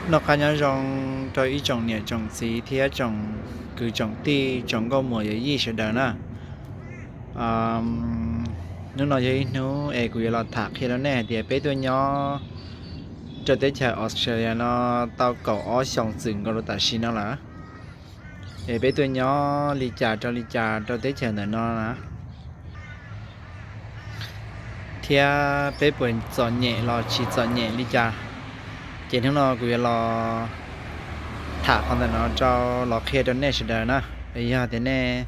Noj qab nyob zoo rau ib tsoom niam tsoom txiv thiab tsoom kwv tsoom tij tsoom nkauj muam yawm yij sawv daws na. Hnub no yog ib hnub es kuv yuav los tham qhia rau nej hais tias peb tuaj nyob rau teb chaws Australia no tau kaum ob xyoos txwm nkaus rau tam sim no lawm. Es peb tuaj nyob li cas rau li cas rau teb chaws ntawm no na, thiab peb puas txom nyem los tsis txom nyem li cas. Ces hnub no kuv yuav los tham qhov ntawm no rau los qhia rau nej sawv daws na. Yog tias nej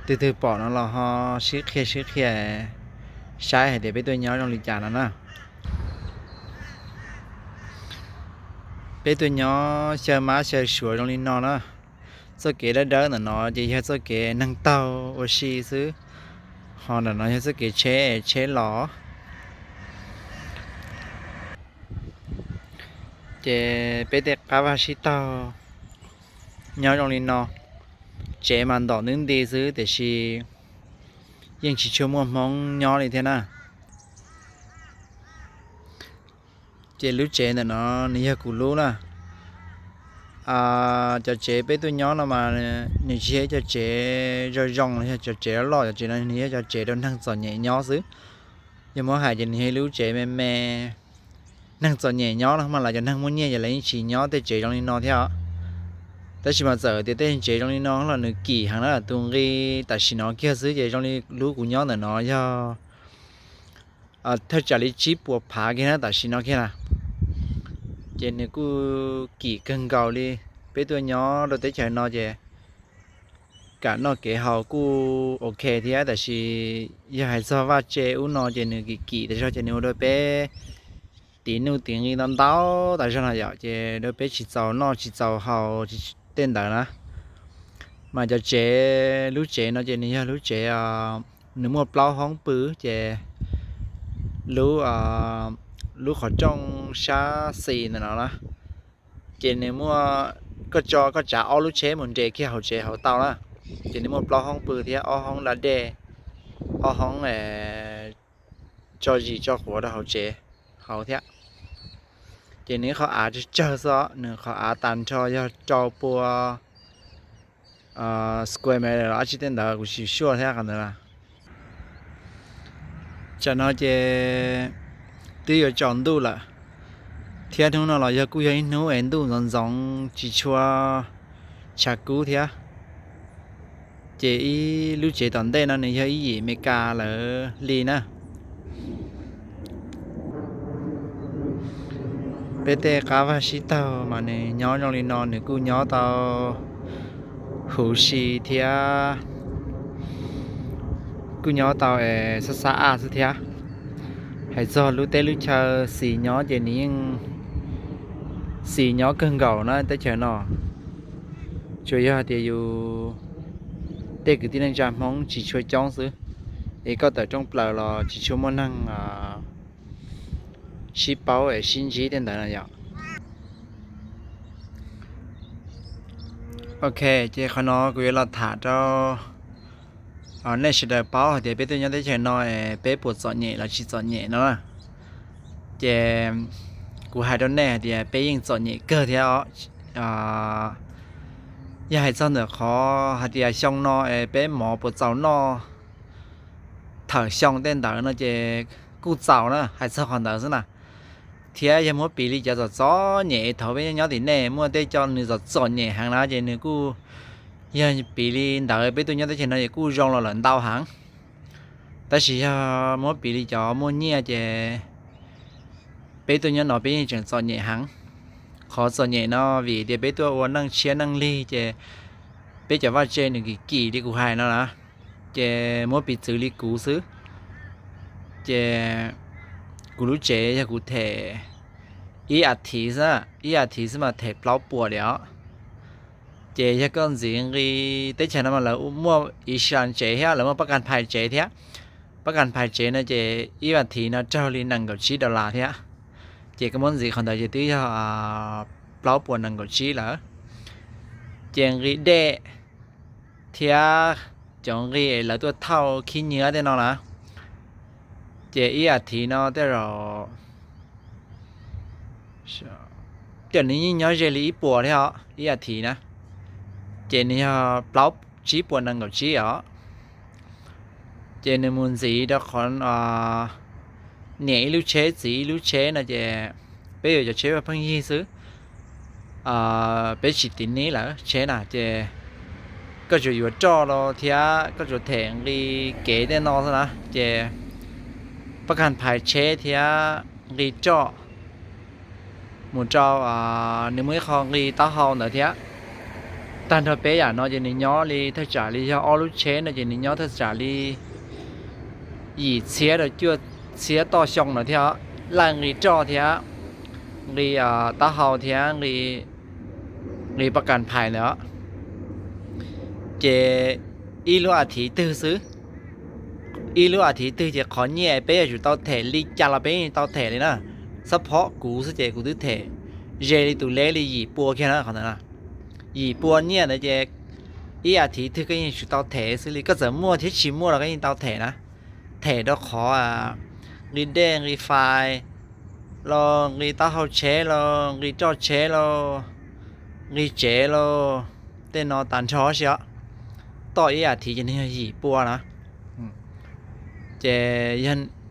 twg twg pom no los ho sib qhia sib qhia saib hais tias peb tuaj nyob zoo li cas no na. Peb tuaj nyob xyaw mab xyaw suav zoo li no na. Txoj kev dawb dawb ntawm no ces yog txoj kev neeg taug ua si xwb, ho ntawm no yog txoj kev tsheb, tsheb los. Ces peb tej qab vaj sib taug nyob zoo li no. Tsev mas ntom ntub nti xwb tiam sis yeej tsis tshua muaj Hmoob nyob li thiab na. Ces lub tsev ntawm no nws yog kuv lub na. Cov tsev peb tuaj nyob no mas nws tsis yog ib cov tsev zoo zoo los yog cov tsev loj loj, cov tsev no nws yog cov tsev rau neeg txom nyem nyob xwb. Yog muab hais ces nws yog ib lub tsev me me. Neeg txom nyem nyob no mas lawv cov neeg muaj nyiaj ces lawv yeej tsis nyob tej tsev zoo li no thiab os. Tab sis mas txawm tias tej tsev zoo li no los nws kim heev na, tus nqi tam sim no kiag xwb ces zoo li lub kuv nyob ntawm no yog thawj tsam li tsib puas phav kiag na tam sim no kiag na. Ces nws kuj kim kawg nkaus li. Peb tuaj nyob rau teb chaws no ces kam noj kev haus kuj ok thiab, tab sis yog hais txog vaj tse ub no ces nws kim kim tas zog ces nws ua rau peb tiv nuj tiv nqi ntau ntau tas zog no yom, ces rau peb tsis txaus noj tsis txaus haus tej ntawd na. Mas cov tsev, lub tsev no ces nws yog lub tsev, nws muaj plaub hoob pw, ces lub, lub qhov rooj sab xis ntawm no na, ces nws muaj, koj tso koj tsav ob lub tsheb mus nres kiag hauv tsev hauv tau na. Ces nws muaj plaub hoob pw thiab ob hoob la dej, ob hoob tso zis tso quav rau hauv tsev hauv thiab. Ces nws qhov av tsawg tsawg xwb, nws qhov av tag nrho yog rau pua square meter los dab tsi tej ntawd kuv tsis sure thiab qhov ntawd. Tsam no ces twb yuav tsaus ntuj lawm, thiab hnub no los yog kuj yog ib hnub es ntuj ntxoov ntxoov tsis tshua tshav kub thiab. Ces ib lub tsev tom ntej no nws yog ib yim Meskas lawv li na. Peb tej qab vaj sib taug mas nws nyob zoo li no nws kuj nyob tau huv si thiab, kuj nyob tau es xab xab aj xwb thiab. Hais txog lub teb lub chaw xis nyob ces nws yeej xis nyob kawg nkaus na teb chaws no. Tsuas yog tias yus tej kwv tij neej tsa Hmoob tsis tshua coob xwb, es koj tawm rooj plaws los tsis tshua muaj neeg sib paub es sib ntsib tej ntawd no yom. Ok, ces qhov no kuv yuav los tham rau nej sawv daws paub hais tias peb tuaj nyob teb chaws no es peb puas txom nyem los tsis txom nyem no na. Ces kuv hais rau nej hais tias peb yeej txom nyem kawg thiab os. Yog hais txog ntawm qhov hais tias xyoo no es peb mov puas txaus noj thawm xyoo tej ntawd no ces kuj txaus na, hais txog qhov ntawd xwb na. Thiab yog muab piv li cov txom txom nyem thaum peb nyob tim nej muaj tej co nws txom txom nyem heev na ces nws kuj, yog piv li ntawd peb tuaj nyob teb chaws no ces kuj zoo los lawm ntau heev. Tab sis yog muab piv li cov muaj nyiaj ces peb tuaj nyob no peb yeej tseem txom nyem heev. Qhov txom nyem no vim tias peb tuaj ua neej tshiab neej lig ces peb cov vaj tse nws kim kim li kuv hais no na. Ces muab piv txwv li kuv xwb, ces kuv lub tsev yog kuv them ib as thiv xwb, ib as thiv xwb mas them plaub puas li os. Ces yog koj ntxiv nqi, teb chaws no mas lawv muaj insurance tsev thiab lawv muaj pab kas phais tsev thiab. Pab kas phais tsev no ces ib as thiv no raug li nees nkaum tsib dollar thiab. Ces koj muab ntxiv qhov ntawd ces twb yog plaub puas nees nkaum tsib lawm. Ces nqi dej thiab cov nqi lawv tuaj thauj khib nyiab tej no na, ces ib as thiv no tej zaum Tej zaum nws yeej nyob ze li ib puas thiab os, ib as thiv na, ces nws yog plaub tsib puas nees nkaum tsib os. Ces nws mus ntxiv rau qhov niam ib lub tsheb txiv ib lub tsheb no ces peb yuav cov tsheb pheej yig xwb. Peb tsis tiv nib lawm tsheb na ces koj tsuas yuav roj los thiab koj tsuas them nqi kev tej no xwb na ces pab kas phais tsheb thiab nqi roj mus rau, nws muaj ib qho nqi taub hau ntawd thiab. Tag nrho peb yam no ces nws nyob li thaj tsam li yog ob lub tsheb no ces nws nyob thaj tsam li yim txhiab rau cuaj txhiab toj xyoo ntawd thiab, laij nqi roj thiab nqi taub hau thiab nqi pab kas phais ntawd. Ces ib lub as thiv twg xwb, ib lub as thiv twg ces qhov nyiaj peb yuav tsum tau them li cas los peb yeej tau them li na. Xab phob kuv xwb ces kuv twb them ze li tus leb li yim pua kiag na qhov ntawd. Yim pua nyiaj ntawd ces ib as thiv twg koj yeej tsum tau them xwb li, koj txawm muaj thiab tsis muaj los koj yeej tau them na. Them rau qhov nqi dej nqi fais los nqi taub hau tsheb los nqi roj tsheb los nqi tsev los tej no tas nrho si os. Toj ib as thiv ces nws yog yim pua na. Ces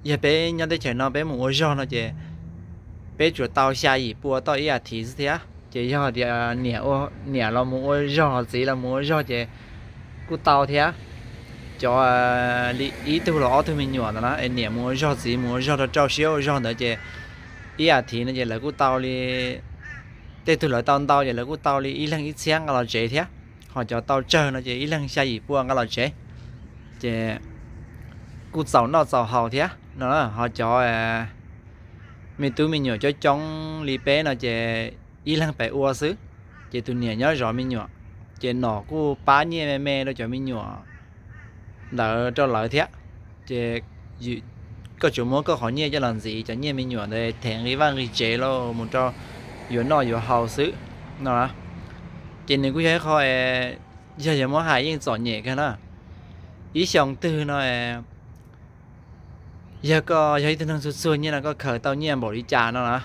yog peb nyob teb chaws no peb mus ua zog no ces peb tsuas tau xya yim pua toj ib as thiv xwb thiab. Ces yog tias niam los mus ua zog, txiv los mus ua zog ces kuj tau thiab. Cov li ib tug los ob tug me nyuam ntawd na es niam mus ua zog txiv mus ua zog rau rau siab ua zog ntawd ces ib as thiv no ces lawv kuj tau li, tej tug lawv tau ntau ces lawv kuj tau li ib leeg ib txhiab nqa los tsev thiab. Ho cov tau tsawg no ces ib leeg xya yim pua nqa los tsev, ces kuj txaus noj txaus haus thiab no. Ho cov me tub me nyuam coob coob li peb no ces ib leeg pem ua xwb, ces tus niam nyob zov me nyuam, ces nom kuj pab nyiaj me me rau cov me nyuam ntawd rau lawv thiab. Ces koj tsuas muab koj qhov nyiaj coj los ntxiv cov nyiaj me nyuam ntawd them nqi vaj nqi tsev los mus rau yuav noj yuav haus xwb no. Ces nws kuj yog ib qho yog yog muab hais yeej txom nyem kawg na. Ib xyoo twg no yog koj yog ib tug neeg txuag txuag nyiaj no koj khaws tau nyiaj npaum li cas no na,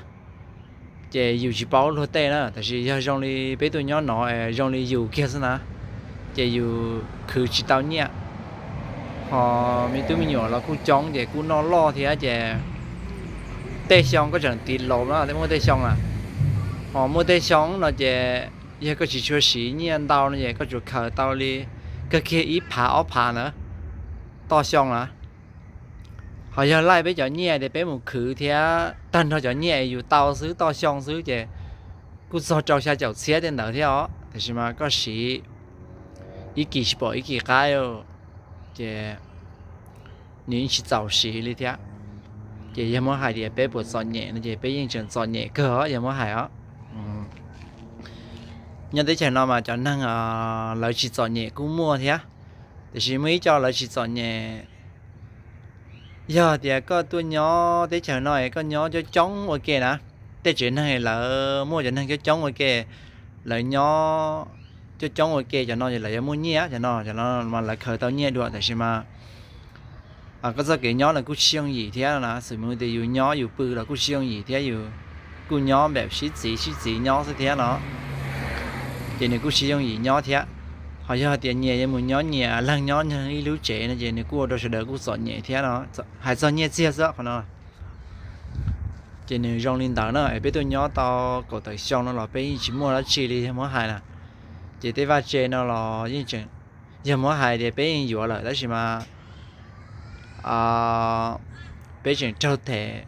ces yus tsis paub luag tej na, tab sis yog zoo li peb tuaj nyob no zoo li yus kiag xwb na, ces yus khwv tsis tau nyiaj. Ho me tub me nyuam los kuj coob ces kuj noj loj thiab ces tej xyoo koj tseem tiv laus na, tej muaj tej xyoo na. Ho muaj tej xyoo no ces yog koj tsis tshua siv nyiaj ntau no ces koj tsuas khaws tau li kawg kiag ib phav ob phav ntawd toj xyoo na. Ho yog laij peb cov nyiaj tias peb mus khwv thiab tag nrho cov nyiaj yus tau xwb toj xyoo xwb ces kuj txog rau xya caum txhiab tej ntawd thiab os, tab sis mas koj siv ib kis tsis pom ib kis qab, ces nws yeej tsis txaus siv li thiab. Ces yog muab hais tias peb puas txom nyem no ces peb yeej tseem txom nyem kawg os, yog muab hais os. Nyob teb chaws no mas cov neeg lawv tsis txom nyem kuj muaj thiab, tiam sis muaj ib co lawv tsis txom nyem. Yog tias koj tuaj nyob teb chaws no es koj nyob coob coob ua ke na, tej tsev neeg lawv muaj cov neeg coob coob ua ke, lawv nyob coob coob ua ke cov no es lawv yuav muaj nyiaj, cov no cov no mas lawv khaws tau nyiaj dua, tab sis mas koj txoj kev nyob no kuj tsis yooj yim thiab no na, xws li tias yus nyob yus pw los kuj tsis yooj yim thiab, yus kuj nyob npem sib txiv sib txiv nyob xwb thiab no, ces nws kuj tsis yooj yim nyob thiab. Ho yog tias nyias yuav mus nyob nyias, leeg nyob leeg ib lub tsev no ces nws kuj ua rau sawv daws kuj txom nyem thiab no. Hais txog nyiaj txiag xwb qhov no ces nws zoo li ntawd na, es peb tuaj nyob tau kaum tawm xyoo no los peb yeej tsis muaj dab tsi li yog muab hais na. Ces tej vaj tse no los yeej tseem, yog muab hais tias peb yeej yuav lawm tab sis mas peb tseem raug them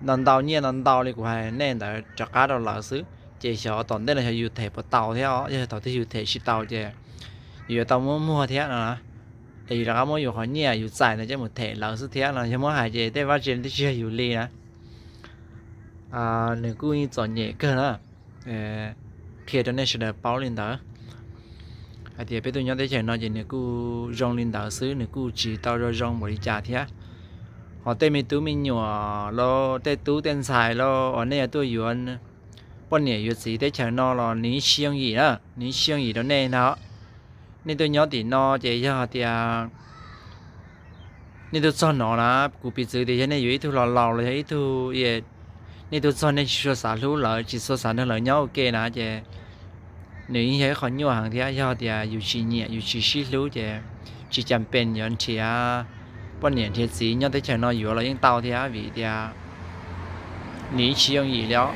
ntau ntau nyiaj ntau ntau li kuv hais nej ntawd rov qab rau lawv xwb, ces xyov tom ntej no xyov yus them puas tau thiab os. Yog thaum twg yus them tsis tau ces yus yuav tau muab muag thiab no, es yus rov qab muab yus qhov nyiaj yus txais ntawd coj mus them lawv xwb thiab no. Yog muab hais ces tej vaj tse twb tsis yog yus li na. Nws kuj yeej txom nyem kawg na, qhia rau nej sawv daws paub li ntawd hais tias peb tuaj nyob teb chaws no ces nws kuj zoo li ntawd xwb, nws kuj tsis tau zoo zoo npaum li cas thiab. Ho tej me tub me nyuam los tej tub tej ntxhais los uas nej yuav tuaj yuav poj niam yuav txiv teb chaws no los nws tsis yooj yim na, nws tsis yooj yim rau nej ntag. Nej tuaj nyob tim no ces yog tias nej tuaj txog no na, kuv piv txwv tias yog nej yuav ib tug laus laus los yog ib tug nej tuaj txog nej tsis txhua xav hlub lawv, tsis txhua xav nrog lawv nyob ua ke na ces nws yeej yog ib qho nyuaj heev thiab. Yog tias yus tsis nyiam yus tsis sib hlub ces tsis cam pes yuav nrhiav poj niam nrhiav txiv nyob teb chaws no yuav los yeej tau thiab, vim tias nws yeej tsis yooj yim li os.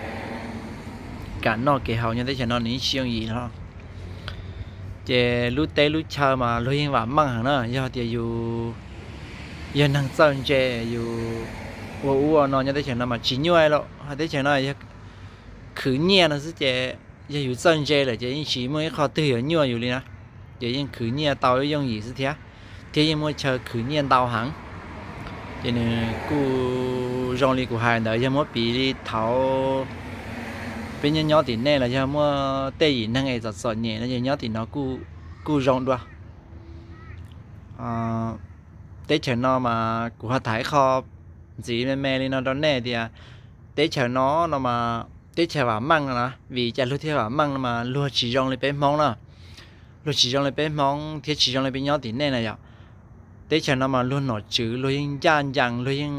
Kev noj kev haus nyob teb chaws no nws yeej tsis yooj yim li. Ces lub teb lub chaw mas luag yeej vam meej heev na. Yog tias yus yog neeg txawj ntse, yus ua ub ua no nyob teb chaws no mas tsis nyuaj li. Teb chaws no yog khwv nyiaj no xwb ces yog yus txawj ntse lawm ces yeej tsis muaj ib qho twg yuav nyuaj yus li na. Ces yeej khwv nyiaj tau yooj yim xwb thiab, thiab yeej muaj chaw khwv nyiaj ntau heev. Ces nws kuj zoo li kuv hais ntawd, yog muab piv li thaum peb nyob nyob tim nej los yog muaj tej yim neeg es txom txom nyem no ces nyob tim no kuj zoo dua. Teb chaws no mas kuv ho tham ib qho ntxiv me me li no rau nej tias teb chaws no no mas teb chaws vam meej no na. Vim cas luag thiaj vam meej no mas luag tsis zoo li peb Hmoob na. Luag tsis zoo li peb Hmoob thiab tsis zoo li peb nyob tim nej na yom. Teb chaws no mas luag nom tswv luag yeej ncaj ncees, luag yeej,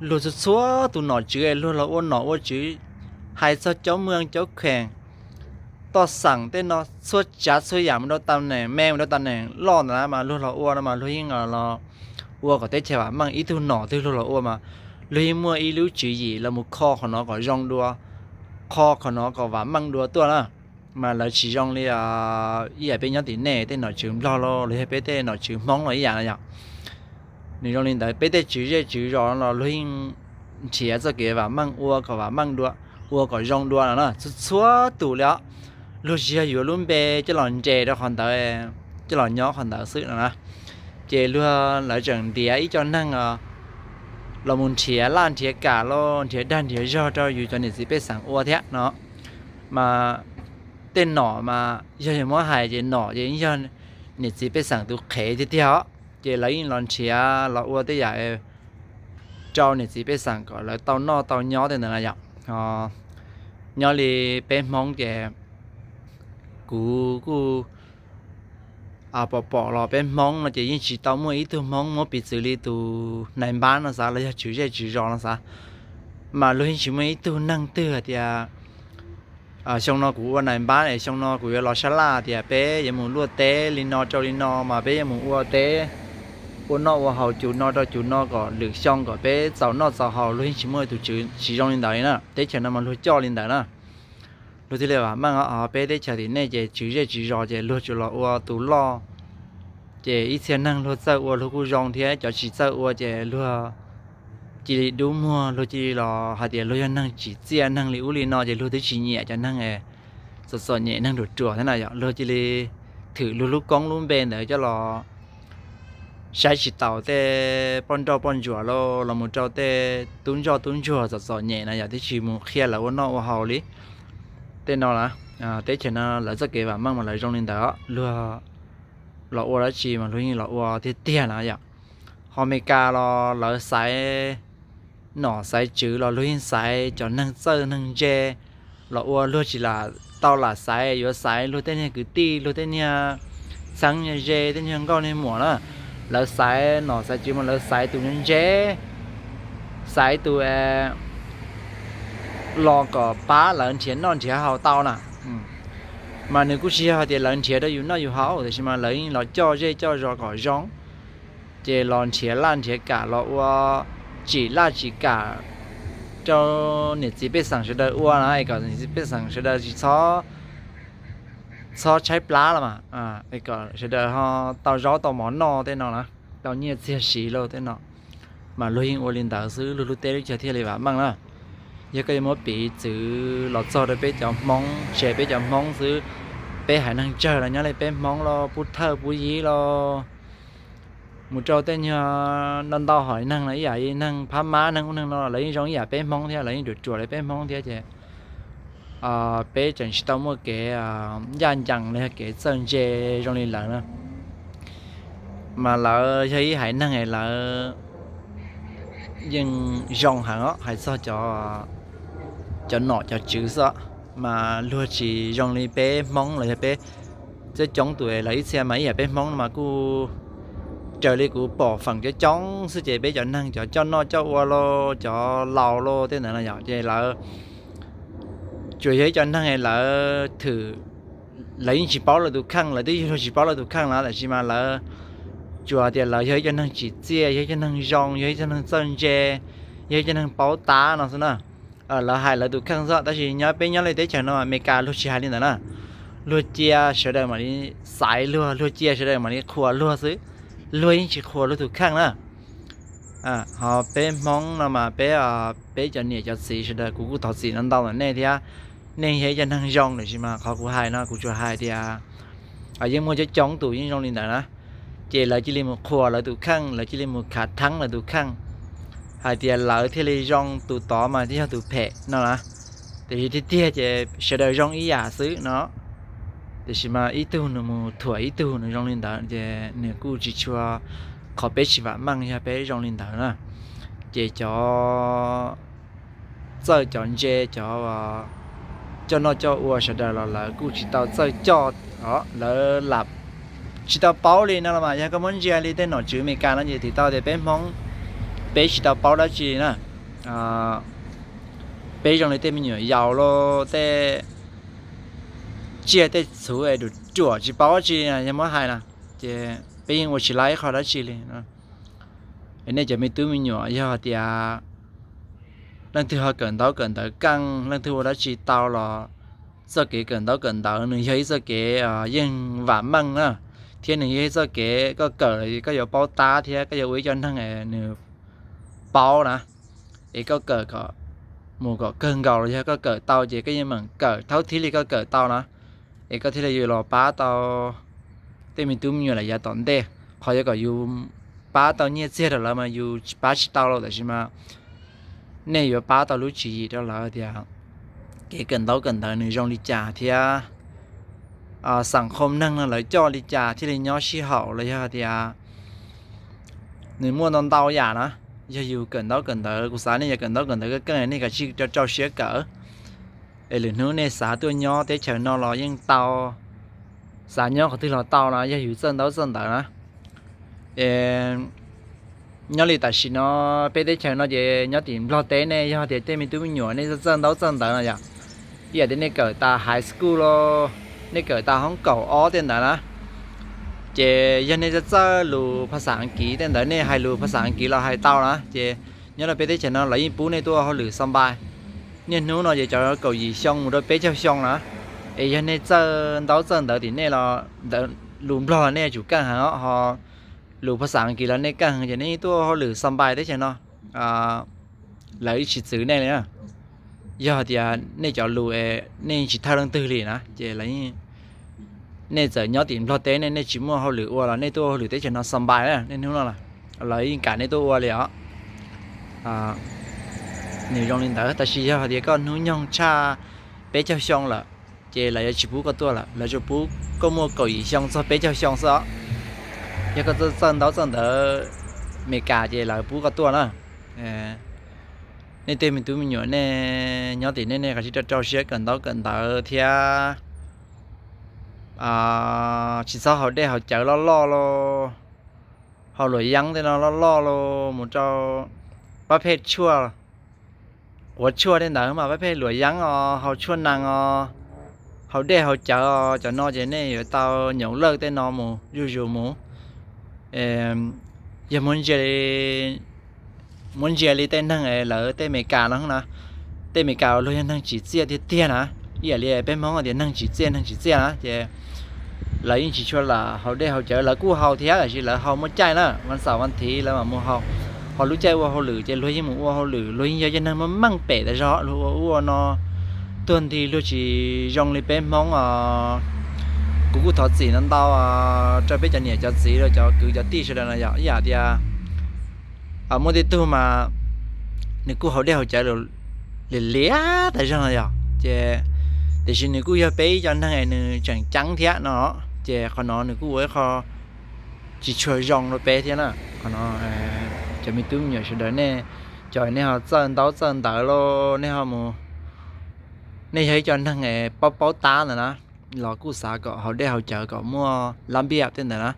luag txhua txhua tus nom tswv luag los ua nom ua tswv, hais txog cov muaj cov kheem toj xeem tej no txhua tsav txhua yam mus rau tau neem me mus rau tau neem loj ntawd mas luag los ua no mas luag yeej los ua kom teb chaws vam meej. Ib tug nom twg luag los ua mas luag yeej muaj ib lub tswv yim los mus kho qhov no kom zoo dua, kho qhov no kom vam meej dua tuaj na. Mas lawv tsis zoo li ib yam peb nyob tim nej tej nom tswv Nplog los los yog peb tej nom tswv Hmoob los ib yam no yom. Nws zoo li ntawd, peb tej tswv zej tswv zos los luag yeej nrhiav txoj kev vam meej ua kom vam meej dua, ua kom zoo dua no na. Txhua txhua tus li os, luag tsis yog yuav lub npe coj los nres rau qhov ntawd, coj los nyob qhov ntawd xwb no na. Ces luag lawv tseem ntiav ib co neeg los mus nrhiav laj nrhiav kam los nrhiav dag nrhiav zog rau yus cov niam txiv pej xeem ua thiab no. Mas tej nom mas yog yus muab hais ces nom ces yog niam txiv pej xeem tus qhev tiag tiag os. Ces lawv yeej los nrhiav los ua tej yam rau niam txiv pej xeem kom lawv tau noj tau nyob tej ntawd na yom. Nyob li peb Hmoob ces kuv kuj pom pom los peb Hmoob no ces yeej tsis tau muaj ib tug Hmoob muab piv txwv li tus nais npab no xav los yog tswv zej tswv zos no xav, mas luag yeej tsis muaj ib tug neeg twg hais tias xyoo no kuv ua nais npab es xyoo no kuv yuav los sab laj tias peb yuav mus luaj teb li no rau li no mas peb yuav mus ua teb ua noj ua haus cus no rau cus no kom lwm xyoo kom peb txaus noj txaus haus. Luag yeej tsis muaj tus tswv tsis zoo li ntawd li na. Teb chaws no mas luag coj li ntawd na. Luag thiaj li vam meej os. Peb teb chaws tim nej ces tswv zej tswv zos ces luag tsuas los ua tus loj, ces ib txhia neeg luag txawj ua luag kuj zoo thiab, cov tsis txawj ua ces luag cia li dub muag, luag cia li los hais tias luag yog neeg tsim txiaj neeg li ub li no ces luag twb tsis nyiam cov neeg txom txom nyem neeg ruam ruam thiab na yom. Luag cia li thwm luag lub koob lub npe ntawd coj los saib tsis taus tej poj nrauj poj ntsuam los los mus rau tej tub ntsoj tub ntsuag txom txom nyem na yom, twb tsis mus qhia lawv ua noj ua haus li. Tej no na, teb chaws no lawv txoj kev vam meej mas lawv zoo li ntawd, luag los ua dab tsi mas luag yeej los ua tiag tiag na yom. Ho Amelikas los lawv xaiv nom xaiv tswv los luag yeej xaiv cov neeg txawj neeg ntse los ua, luag tsis lam tau lam xaiv, yuav xaiv luag tej niag kwv tij, luag tej niag txheeb niag ze, tej niag nkauj niag muam na. Lawv xaiv nom xaiv tswv mas lawv xaiv tus ntse, xaiv tus los kom pab lawv nrhiav noj nrhiav haus tau na. Mas nws kuj tsis yog hais tias lawv nrhiav rau yus noj yus haus, tiam sis mas lawv yeej los coj zej coj zos kom zoo, ces los nrhiav laj nrhiav kam los ua tsim laj tsim kam rau niam txiv pej xeem sawv daws ua na, es kom niam txiv pej xeem sawv daws tsis txhob tshaib plab los mas, es kom sawv daws ho tau zaub tau mov noj tej no na, tau nyiaj txiag siv lauj tej no. Mas luag yeej ua li ntawd xwb luag lub teb lub chaw thiaj li vam meej na. Yog koj yuav muab piv txwv los txog rau peb cov Hmoob, tsis hais peb cov Hmoob xwb, peb haiv neeg tsawg los nyob li peb Hmoob los Pub Thawj Pub Yib los mus rau tej nyuag ntau ntau haiv neeg no ib yam li neeg Phab Mab neeg ub neeg no lawv yeej zoo ib yam peb Hmoob thiab, lawv yeej ruam ruam li peb Hmoob thiab ces peb tseem tsis tau muaj kev ncaj ncees los yog kev txawj ntse zoo li lawv na. Mas lawv yog ib haiv neeg es lawv yeej zoo heev os, hais txog cov nom cov tswv xwb, mas luag tsis zoo li peb Hmoob los yog peb, txawj coob tus es lawv ib txhia mas ib yam peb Hmoob no mas kuj raws li kuv pom feem coob coob xwb ces peb cov neeg cov coj noj coj ua los cov laus los tej ntawd no yom, ces lawv tsuas yog ib cov neeg lawv thwm, lawv yeej tsis paub lawv tus kheej, lawv twb yog luag tsis paub lawv tus kheej na, tab sis mas lawv tsuas tias lawv yog ib cov neeg tsim txiaj, yog ib cov neeg zoo, yog ib cov neeg txawj ntse, yog ib cov neeg paub tab no xwb na. Lawv hais lawv tus kheej xwb, tab sis nyob peb nyob li teb chaws no Amelikas luag tsis hais li ntawd na. Luag cia sawv daws mam li xaiv luag, luag cia sawv daws mam li qhuas luag xwb, luag yeej tsis qhuas luag tus kheej na. Ho peb Hmoob no mas peb, peb cov niam cov txiv sawv daws kuv kuj thov txim no ntau ntawm nej thiab. Nej yog ib cov neeg zoo, tab sis mas qhov kuv hais no kuv tsuas hais tias yeej muaj coob coob tus yeej zoo li ntawd na. Ces lawv cia li mus qhuas lawv tus kheej, lawv cia li mus khav theeb lawv tus kheej, hais tias lawv thiaj li zoo, tus tod mas thiaj yog tus phem no na. Tiam sis tiag tiag ces sawv daws zoo ib yam xwb no. Tiam sis mas ib tug nws mus thuam ib tug nws zoo li ntawd ces nws kuj tsis tshua, qhov peb tsis vam meej yog peb zoo li ntawd na. Ces cov txawj cov ntse cov coj noj coj ua sawv daws los lawv kuj tsis tau txawj coj, lawv lam tsis tau paub li no los mas. Yog koj muab ntsia li tej nom tswv Amelikas no ces thiaj tau tias peb Hmoob peb tsis tau paub dab tsi na. Peb zoo li tej me nyuam yaus los tej tsiaj tej txhu es ruam ruam tsis paub dab tsi yog muab hais na, ces peb yeej ua tsis laib qhov dab tsi li. Nej cov me tub me nyuam yog tias leej twg ho kawm ntaub kawm ntawv keej, leej twg ua dab tsi tau los txoj kev kawm ntaub kawm ntawv nws yog ib txoj kev yeej vam meej na, thiab nws yog ib txoj kev koj kawm koj yuav paub tab thiab koj yuav ua ib co neeg nws paub na. Es koj kawm kom mus kom kawg nkaus los yog koj kawm tau ces koj yeej meem kawm thaub thib li koj kawm tau na, es koj thiaj li yuav los pab tau tej me tub me nyuam lawm yav tom ntej. Qhov yuav kom yus pab tau nyiaj txiag rau lawv mas yus pab tsis tau lawm, tab sis mas nej yuav pab tau lub tswv yim rau lawv tias kev kawm ntaub kawm ntawv nws zoo li cas thiab xam khom neeg no lawv coj li cas thiaj li nyob sib haum los yog tias nws muaj ntau ntau yam na. Yog yus kawm ntaub kawm ntawv, kuv xav nej yog kawm ntaub kawm ntawv keej keej nej kav tsij rau rau siab kawm. Es lwm hnub nej xav tuaj nyob teb chaws no los yeej tau, xav nyob qhov twg los tau no yog yus txawj ntaub txawj ntawv na. Nyob li tam sim no peb teb chaws no ces nyob tim Nplog teb nej yog tias tej me tub me nyuam nej txawj ntaub txawj ntawv no yom, ib yam tias nej kawm tas high school los nej kawm tas hoob kaum ob tej ntawd na, ces yog nej txawj txawj lus phas xas Askiv tej ntawd nej hais lus phas xas Askiv los hais tau na, ces nyob rau peb teb chaws no lawv yeej pub nej tuaj ua hauj lwm xa npais. Niaj hnub no ces cov kaum yim xyoo mus rau peb caug xyoo na, es yog nej txawj ntaub txawj ntawv tim nej los ntawv lus Nplog nej yuav tsum keej heev os, ho lus phas xas Askiv los nej keej heev ces nej yeej tuaj ua hauj lwm xa npais teb chaws no, lawv yeej tsis txwv nej li na. Yog tias nej cov lus es nej tsis thawj leej twg li na ces lawv, nej txawm nyob tim Nplog teb nej, nej tsis muaj hauj lwm ua los nej tuaj ua hauj lwm teb chaws no xa npais na, niaj hnub no lawv yeej kam nej tuaj ua li os. Nws zoo li ntawd, tab sis yog tias koj hnub nyoog tshaj peb caug xyoo lawm, ces lawv yuav tsis pub koj tuaj lawm, lawv tsuas pub koj muaj kaum yim xyoo txog peb caug xyoo xwb os. Yog koj txawj txawj ntaub txawj ntawv Amelikas ces lawv pub koj tuaj na. Nej tej me tub me nyuam nej nyob tim nej, nej kav tsij rau rau siab kawm ntaub kawm ntawv thiab tsis txhob haus dej haus cawv loj loj los, haus luam yeeb tej no loj loj los mus rau pab phej tshuaj, quav tshuaj tej ntawd mas pab phej luam yeeb os, haus tshuaj nees os, haus dej haus cawv os, cov no ces nej yuav tau nyob lawj tej no mus zuj zus mus. Yog muab ntsia li tej neeg lawv tej Amelikas no na, tej Amelikas uas luag yog neeg tsim txiaj tiag tiag na, ib yam li peb Hmoob tias neeg tsim txiaj neeg tsim txiaj na ces lawv yeej tsis tshua lam haus dej haus cawv, lawv kuj haus thiab tab sis lawv haus muaj caij na, vas xaum vas thiv lawv mam mus haus. Ho lub caij ua hauj lwm ces luag yeej mus ua hauj lwm, luag yeej yog cov neeg muaj meej pem tas zog, luag ua ub ua no tuag nthi, luag tsis zoo li peb Hmoob os. Kuv kuj thov txim no ntau rau peb cov niam cov txiv los cov kwv cov tij sawv daws no yom, ib yam tias muaj tej tug mas nws kuj haus dej haus cawv liam liam tas zog no yom, ces tiam sis nws kuj yog peb ib co neeg nws tseem ceeb thiab no, ces qhov no nws kuj ua ib qho tsis tshua zoo rau peb thiab na. Qhov no cov me tub me nyuam sawv daws nej, cov nej ho txawj ntaub txawj ntawv los nej ho mus, nej yog ib co neeg paub paub tab ntawd na, los kuj xav kom haus dej haus cawv kom muaj lab npiaj tej ntawd na.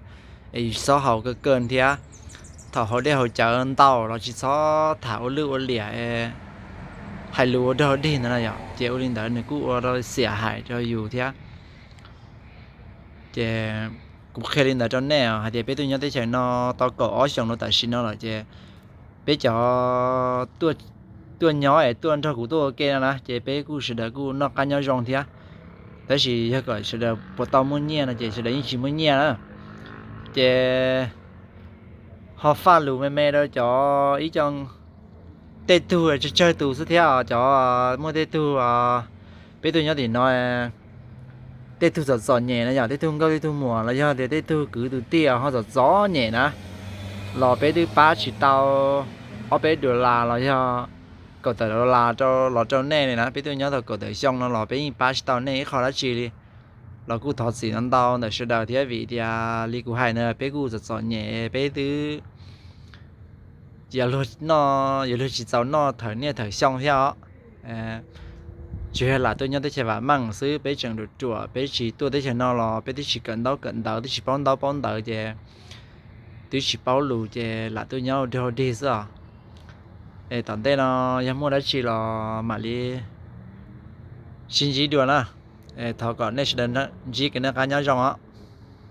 es yus txhob haus kawg kawg thiab. Thaum haus dej haus cawv ntau los tsis txhob tham ua lwj ua liam, hais lus ua dog dig ntawd na yom, ces ua li ntawd nws kuj ua rau xiam hais rau yus thiab. Ces kuv qhia li ntawd rau nej hais tias peb tuaj nyob teb chaws no tau kaum ob xyoos no tam sim no lawm ces peb cov tuaj nyob es tuaj nrog kuv tuaj ua ke no na ces peb kuj sawv daws kuj noj qab nyob zoo thiab. Tab sis yog kom sawv daws puas tau muaj nyiaj no ces sawv daws yeej tsis muaj nyiaj na. Ces ho faj lus me me rau cov ib co tej tug tsawg tsawg tus xwb thiab, cov muaj tej tug, peb tuaj nyob tim no tej tug txom txom nyem na yom, tej tug nkauj tej tug muam los yog tias tej tug kwv tus tij ho txom txom nyem na, los peb twb pab tsis tau ob peb dollar las los yog kaum tawm dollar las los rau nej li na. Peb tuaj nyob tau kaum tawm xyoo no los peb yeej pab tsis tau nej ib qho dab tsi li. Los kuj thov txim ntau ntau ntawm sawv daws thiab vim tias li kuv hais na peb kuj txom txom nyem, peb twb yuav luag tsis txaus noj thawm niaj thawm xyoo thiab os. Tsuas yog lam tuaj nyob teb chaws vam meej xwb, peb tseem ruam ruam, peb tsis tuaj teb chaws no los peb twb tsis kawm ntaub kawm ntawv, twb tsis paub ntaub paub ntawv ces twb tsis paub lus ces lam tuaj nyob ua dog dig xwb os. Es tom ntej no yog muaj dab tsi los mam li sib ntsib dua na. Thov kom nej sawv daws ntsib kev noj qab nyob zoo os.